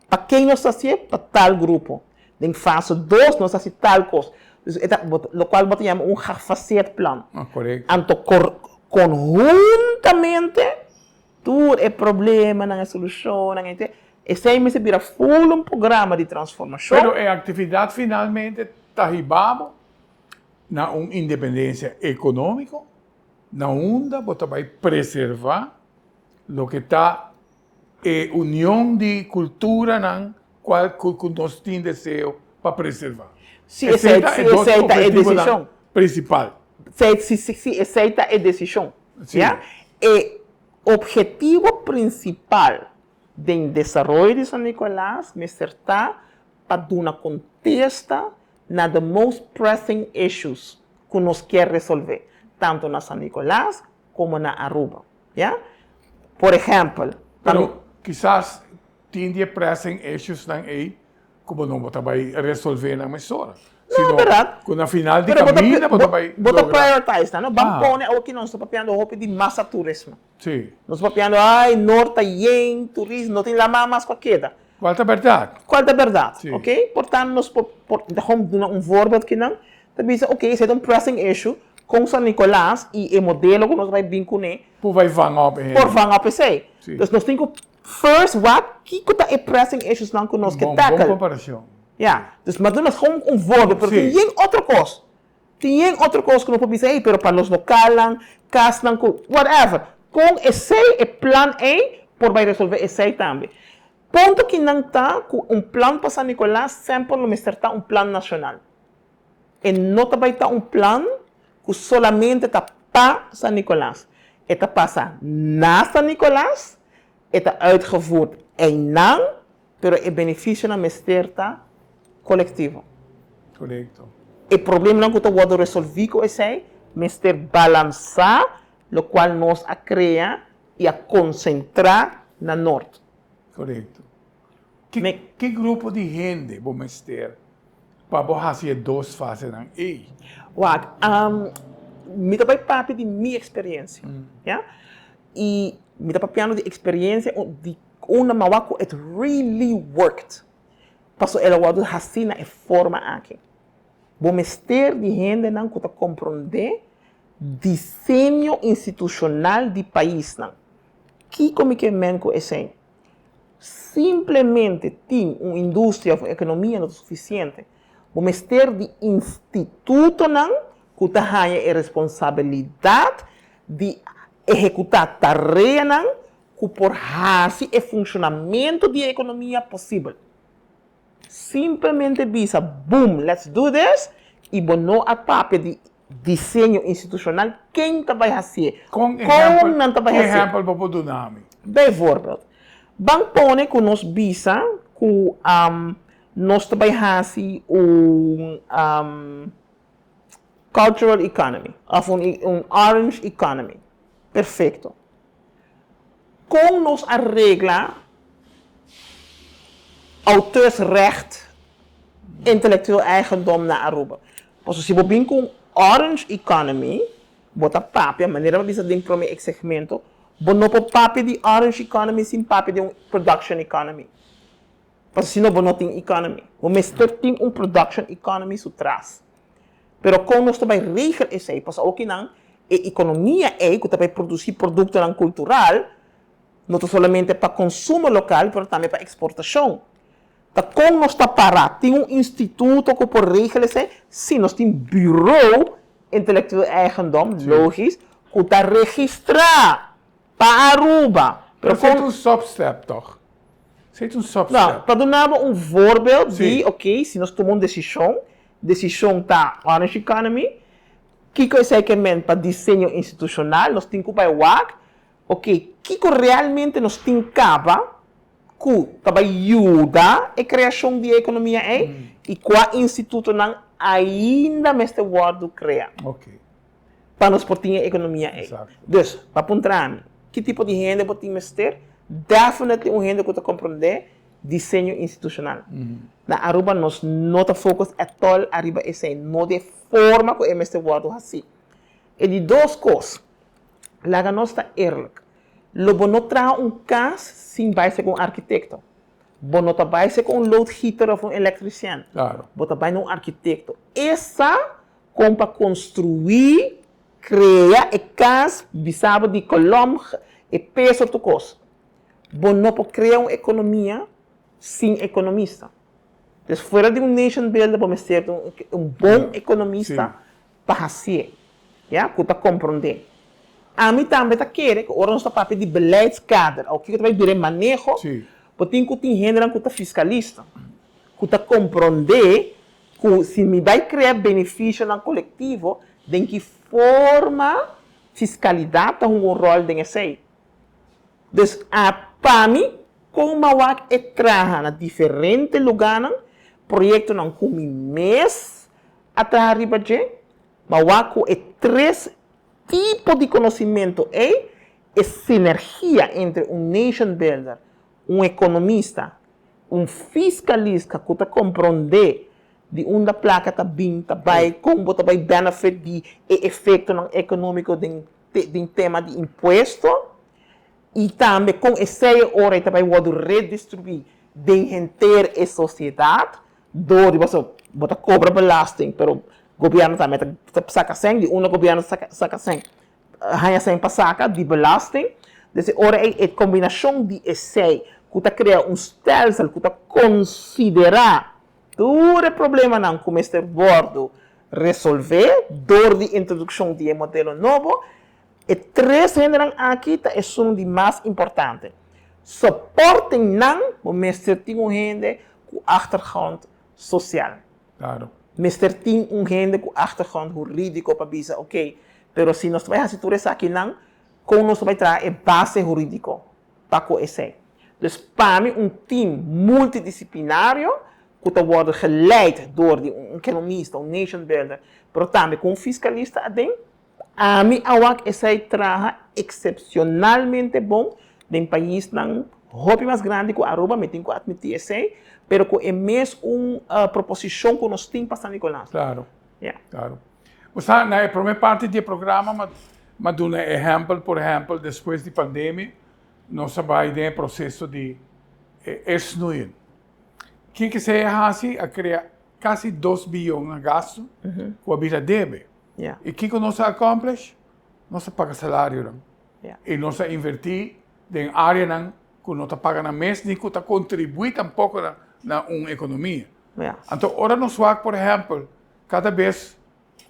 Pa ken nos ta hasié? Pa tal grupo. Den fase dos nos ta hasi tal kos. Dus e ta lokual bo ta yama un gefaseerd plan. Ah, korekto. Anto kor konhuntamente tur e problemanan, e solushonnan, e esei mester bira ful un programa di transformashon. Pero e aktividat finalmente ta hiba bo na un independensia ekonómiko? Na unda bo ta bai preservá loke ta e union di kulturanan kual ku nos tin deseo pa preservá? Si esei ta e desishon. Prinsipal. Si si esei ta e desishon. Ya. E ophetivo prinsipal den desaroyo di San Nicolas mester ta pa duna kontesta na the most pressing issues cu nos kier resolve, tanto na San Nicolas como na Aruba. Ya? Por ehempel, pa mi. Pero kisas tin di e pressing issues nan ey cu bo no bo ta bay resolve nan mesora. No, Sino berdad. cu na final di Pero bo ta caminda bo ta bay bo ta logra. prioritize nan, no? Ban Ah. pone awo ki nos ta papiando hopi di masa turismo. Sí. Nos papiando, ay, Noord ta yen turismo, no tin lama mas cu a keda. Cual ta berdad? Cual ta berdad, Sí. ok? Por tanto, nos por, por, ta gewoon duna un voorbeeld kinan, ta bisa, ok, esei ta un pressing issue, con San Nicolas y e modelo cu nos bay bin cune, Por bay vang op e hende. Por vang op esei. Sí. Dus nos tin cu first wak kico ta e pressing issues nan cu nos ke Bon, tackle. bon comparacion. Ya. Dus mi a duna gewoon un voorbeeld, pero tin Sí. yen otro cos. Tin yen otro kos ku no por bisa ei, pero pa los lokalnan, kasnan ku whatever. Kon esei, e plan ei, por bai resolve esei tambe. Punto kinan ta ku un plan pa San Nicolas semper lo mester ta un plan nashonal. E no ta bai ta un plan ku solamente ta pa San Nicolas. E ta pasa na San Nicolas, e ta uitgevoerd einan, Pero e beneficionan mester ta colectivo. Correcto. E problemanan cu ta wordo resolvi cu esey mester balansa locual nos a crea y a concentra na Noord. Correcto. Ki grupo di hende bo mester? Pa bo hasi e dos fasenan ei. Wak, mi ta bai papia di mi eksperensia, ya. I mi ta papiando di eksperensia di unda mi a wak ku it really worked. Pasobra el a wòrdu hasí na e forma aki. Bo mester di hendenan ku ta komprondé diseño institushonal di paisnan. Kiko mi ke men ku esei? Simplemente tin un industria of un ekonomia no ta sufisiente. Bo mester di institutonan ku ta haña e responsabilidat di ehekutá tareanan ku por hasi e funshonamentu di e ekonomia posibel. Simplemente bisa boom let's do this y bo no a papia di diseño institucional ken ta bay hacié, Con con ehempel, nan ta bay ki hacié. ehempel bo por duna mi? Bijvoorbeeld, ban pone cu nos bisa cu nos ta bay haci un cultural economy of un orange economy. Perfecto. Kon nos a regla auteursrecht, intellectueel eigendom na Aruba? Pasobra si bo bin ku un orange economy, bo ta papia, manera bo a bisa den prome e segmento, bo no por papia di orange economy sin papia di un production economy. Pasobra si no bo no tin economy. Bo mester tin un production economy su tras. Pero kon nos ta bai regel esei? Pasobra okinan e ekonomia ei ku ta bai produsí produktonan kultural no ta solamente pa konsumo lokal pero tambe pa eksportashon. Ta kon nos ta pará? Tin un instituto ku por regel esei? Sí, nos tin Bureau Intellectueel Eigendom, logis, ku ta registrá pa Aruba. Pero esei ta un substep tòg? Esei ta un substep. No, pa duna bo un voorbeeld di, oké, si nos tuma un desishon, Desishon ta Orange Economy. Kiko esei ke men pa diseño institushonal? Nos tin ku bai wak, oke, kiko realmente nos tin kaba ku ta bai yuda e kreashon di e ekonomia ei i kua institutonan ainda mester wòrdu krea pa nos por tin e ekonomia ei. Dus, pa puntra mi, ki tipo di hende bo tin mester? Definitely un hende ku ta komprondé diseño institucional. Na Aruba nos no ta focus at all ariba esey, no di e forma cu e mester wordo haci. E di dos cos, laga nos ta eerlijk, lo bo no traha un cas sin bay ser cu un arquitecto. Bo no ta bay ser cu un loodgieter of un electricien. Bo ta bay na un arquitecto. E sa con pa construi, crea e cas, bisa bo di kolom, e peso tur cos. Bo no por crea un economia sin economista. Dus fuera di un nation builder bo mester di un bon economista pa hacié, ya, cu ta comprende. Ami tambe ta kere cu ora nos ta papia di beleidskader o kico ta bay bira e maneho, bo tin cu tin hendenan cu ta fiscalista, cu ta comprende cu si mi bay crea beneficionan colectivo, den ki forma fiscalidad ta hunga un rol den esey. Dus a pa mi kon m'a wak e traha na diferente lugánan, proyektonan ku mi mes a traha riba dje, m'a wak ku e tres tipo di konosimentu ei, e sinergia entre un nation builder, un ekonomista, un fiskalista ku ta komprondé di unda plaka ta bin ta bai, kon bo ta bai benefit di e efektonan ekonómiko den den tema di impuesto y tambe con esey e ora e ta bay wordo redistribui den henter e sociedad door di pasobra bo ta cobra belasting pero gobierno tambe ta saca cen di unda gobierno ta saca cen haya cen pa saca di belasting dus e ora ey e combinacion di esey cu ta crea un stelsel cu ta considera Tur e problemanan ku mester wòrdu resolvé dor di introdukshon di e modelo nobo, e tres hendenan aki ta esun di mas importante. Soporten nan, bo mester tin un hende ku achtergrond sosial. Mester tin un hende ku achtergrond hurídiko pa bisa, oké, pero si nos ta bai hasi tur esakinan, kon nos ta bai traha e base hurídiko? pa ku esei. Dus pa mi un team multidisciplinario ku ta wòrdu geleid dor di un ekonomista, un nation builder, pero tambe ku un fiskalista aden, ami a wak esei traha eksepsionalmente bon den paisnan hopi mas grandi ku Aruba, mi tin ku atmití esei, pero ku e mes un proposishon ku nos tin pa San Nicolas. Claro. Yeah. Claro. Bo sa, na e prome parti di e programa m'a m'a duna e ehempel, por ehempel, despues di pandemia nos a bai den e proceso di e snoeien. Kiko esei a hasi? A krea kasi dos biyon na gasto ku a bira debe. I kiko nos a accomplish? Nos a paga salarionan. I nos a invertí den áreanan ku no ta paga nan mes ni ku ta kontribuí tampoko na un ekonomia. Anto ora nos wak por ehèmpel kada bes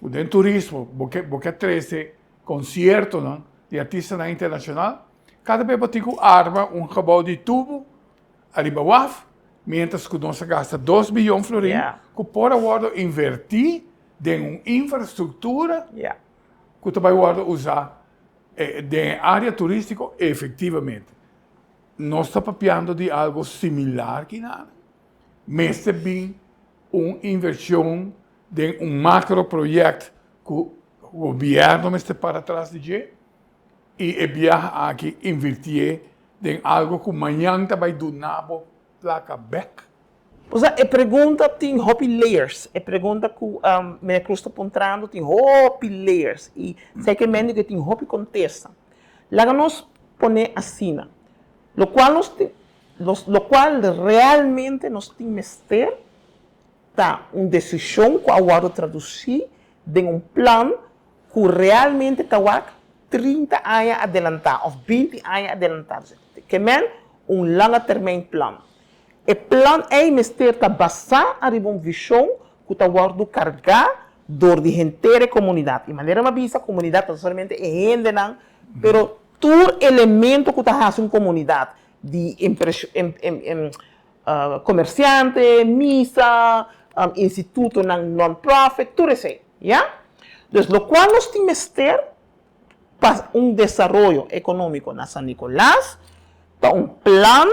ku den turismo bo ke bo ke trese konsiertonan di artistanan internashonal, kada bes bo tin ku arma un gebou di tubu ariba waf, mientras ku nos a gasta dos biyon florin ku por a wòrdu invertí den un infrastruktura ku ta bai wòrdu usá den e área turístiko efektivamente. Nos ta papiando di algo similar kinan. Mester bin un invershon den un makro project ku gobièrnu mester para tras di dje i e biaha aki invirtié den algo ku mañan ta bai duna bo plaka bèk. Osea, e pregunta tin hopi layers. E pregunta ku Meneer Cruz ta puntrando tin hopi layers i zekermente ku e tin hopi kontesta. Laga nos pone asina, lokual nos tin, lokual realmente nos tin mester ta un desishon ku a wòrdu tradusí den un plan ku realmente ta wak 30 aña adelantá òf 20 aña adelantá. Ke men un lange termijn plan. E plan ei mester ta basá ariba un vishon ku ta wòrdu kargá dor di henter e komunidat. I manera mi a bisa, komunidat no ta solamente e hendenan, pero tur elemento ku ta hasi un komunidat, di komersiante, misa, institutonan non-profit, tur esei, ya. Dus lokual nos tin mester pa un desaroyo ekonómiko na San Nicolas ta un plan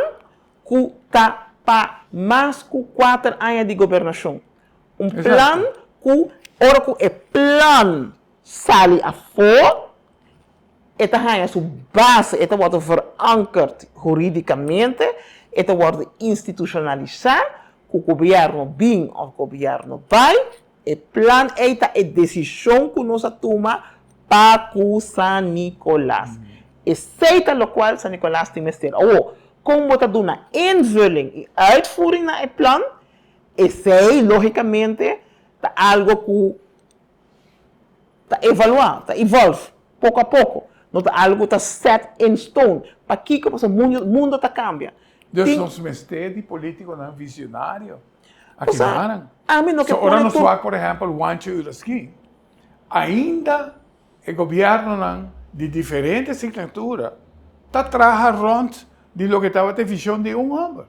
ku ta pa mas ku kuater aña di gobernashon. Un plan ku ora ku e plan sali afó e ta haña su base, e ta wòrdu verankerd hurídikamente, e ta wòrdu institushonalisá ku gobièrnu bin òf gobièrnu bai, E plan ei ta e desishon ku nos a tuma pa ku San Nicolas. Esei ta lokual San Nicolas tin mester. Awor, kon bo ta duna invulling i uitvoering na e plan? Esei, lógikamente, ta algo ku ta evaluá, ta evolve poko a poko. No ta algo ku ta set in stone. Pakiko? Pasobra mundo ta kambia. Dus nos mester di politikonan visionario. Aki manan. So ora nos wak por ehempel Juancho Uraski, ainda e gobiernonan di diferente signatura ta traha rond di loke tabata e vision di un homber.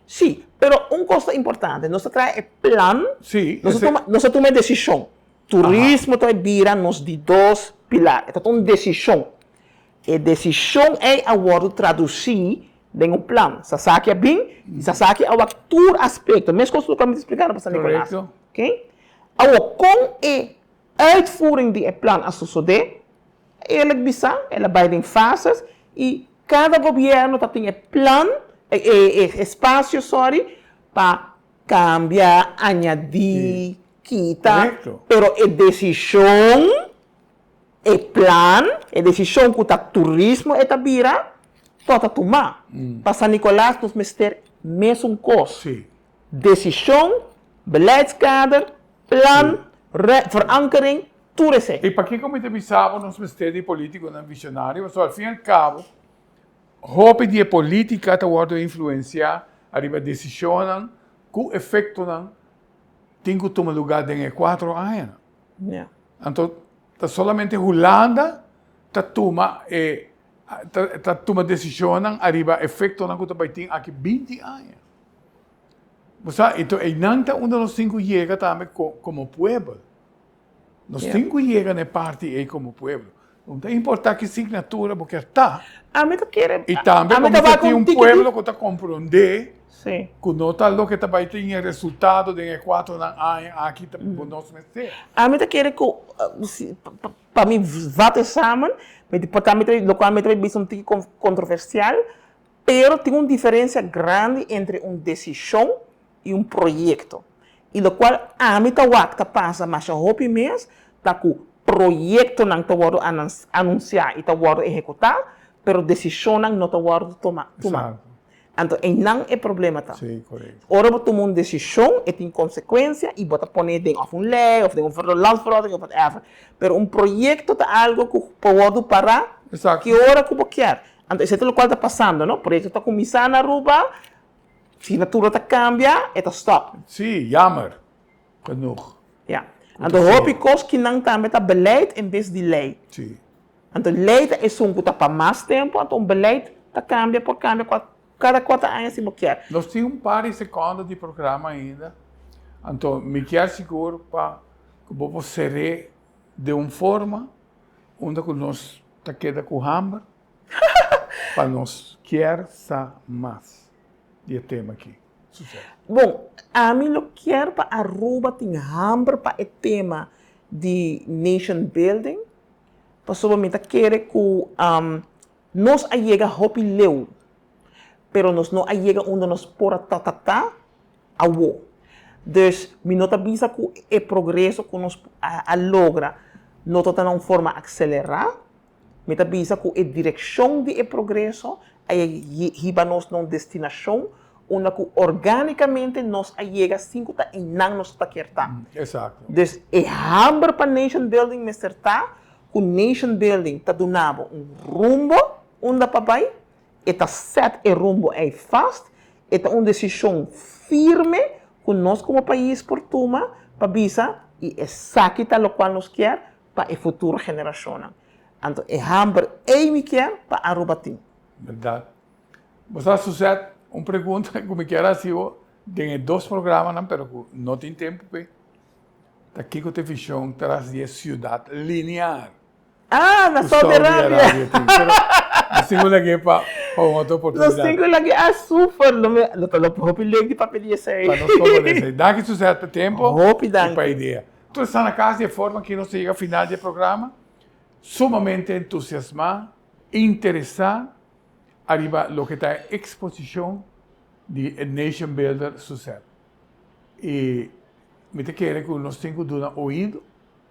Si, pero un cos ta importante, nos ta traha e plan, nos ta tuma e decision. Turismo ta bira nos di dos pilar, e ta un decision. E desishon ei a wòrdu tradusí den un plan. Sasaki a bin i Sasaki a wak tur aspekto, meskos ku mi ta splikando pa San Nicolas. Oké? Awor, kon e uitvoering di e plan a sosodé? Eerlijk bisá, el a bai den fases i kada gobièrnu ta tin e plan, e espasio, sorry, pa kambia, añadí, kita, pero e desishon E plan, e desishon ku ta turismo e ta bira, to ta tumá. Pa San Nicolas nos mester mesun kos. Desishon, beleidskader, plan, verankering, tur esei. I pakiko mi ta bisa bo nos mester di politikonan visionario? Pasobra al fin al kabo hopi di e politika ta wòrdu influensiá ariba desishonnan ku efektonan tin ku tuma lugá den e kuatro añanan. Anto ta solamente Hulanda ta tuma e ta tuma decisionnan ariba efectonan cu ta bay tin aki binti aña. Bo sa, enton eynan ta unda nos tin cu yega tambe como pueblo. Nos tin cu yega na e parti ey como pueblo. No ta importa ki signatura bo kier ta. Ami ta kere. I tambe bo mester tin un pueblo ku ta komprondé ku no ta loke ta bai tin e resultado den e kuatronan aña aki ta bo nos mester. Ami ta kere ku pa mi vat e samen, mi ta por ta mi ta lokual mi ta bisa un tiki kontroversial, pero tin un diferensia grandi entre un desishon. i un proyekto. I lokual ami ta wak ta pasa masha hopi mes ta ku proyektonan ta wòrdu anunsiá i ta wòrdu ehekutá, pero desishonnan no ta wòrdu tumá. Anto einan e problema ta. Ora bo tuma un desishon e tin konsekuensia i bo ta pone den òf un lei òf den un landsverordening òf whatever. Pero un proyekto ta algu ku por wòrdu pará ki ora ku bo kier. Anto esei ta lokual ta pasando no. Proyekto ta kuminsá na Aruba, si natura ta kambia e ta stòp. Sí, jammer genoeg. Ya. Anto hopi kos kinan tambe ta beleid en bes di lei. Sí. Anto lei ta esun ku ta pa mas tempu, anto un beleid ta kambia, por kambia kua kada kuater aña si bo kier. Nos tin un par di sekondo di programa ainda, anto mi kier sigur pa ku bo por ser'é den un forma unda ku nos ta keda ku hamber pa nos kier sa mas di e tema aki. Sucede. Bon, ami lo kier pa Aruba tin hamber pa e tema di nation building, Pasobra mi ta kere ku nos a yega hopi leu, pero nos no a yega unda nos por a ta ta awo. Dus mi no ta bisa ku e progreso ku nos a logra no ta ta na un forma akselerá, mi ta bisa ku e direkshon di e progreso a hiba nos na un destinashon unda ku orgánikamente nos a yega sin ku ta einan nos ta kier ta. Exacto. Dus e hamber pa nation building mester ta ku nation building ta duna bo un rumbo unda pa bai, e ta set e rumbo ei vast, e ta un desishon firme ku nos komo pais por tuma pa bisa i esaki ta lokual nos kier pa e futuro generashonnan. Anto e hamber ei mi kier pa Aruba tin. Berdad. Bo sa Suzette, un pregunta ku mi kier hasi bo den e dos programanan pero ku no tin tempu p'e, ta kiko ta e vision tras di e siudat lineal Ah, na ku Saudi Saudi Arabia. Arabia tin? Pero nos tin ku lag'é pa pa un otro Nos oportunidat. tin ku lag'é a super, lo mi lo ta lo hopi leuk di papia di esei. Pa nos komprende esei. Danki Suzette pa e tempu Hopi i pa e danki. idea. Tur esnan na kas di e forma ki nos ta yega final di e programa, sumamente entusiasmá, interesá ariba loke ta e eksposishon di e Nation Builder Suzette. I mi ta kere ku nos tin ku duna oido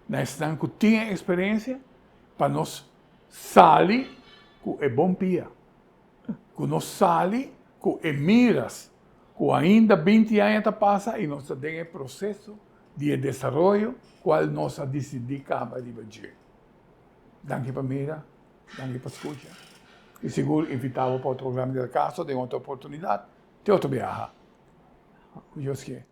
na esnan ku tin e eksperensia pa nos sali ku e bon pia, ku nos sali ku e miras ku ainda binti aña ta pasa i nos ta den e proseso di e desaroyo kual nos a disidí kaba riba dje. Danki pa mira. Danki pa skucha i sigur invitá bo pa otro programa di El Caso den otro oportunidat. Te otro biaha. Ku Dios ke.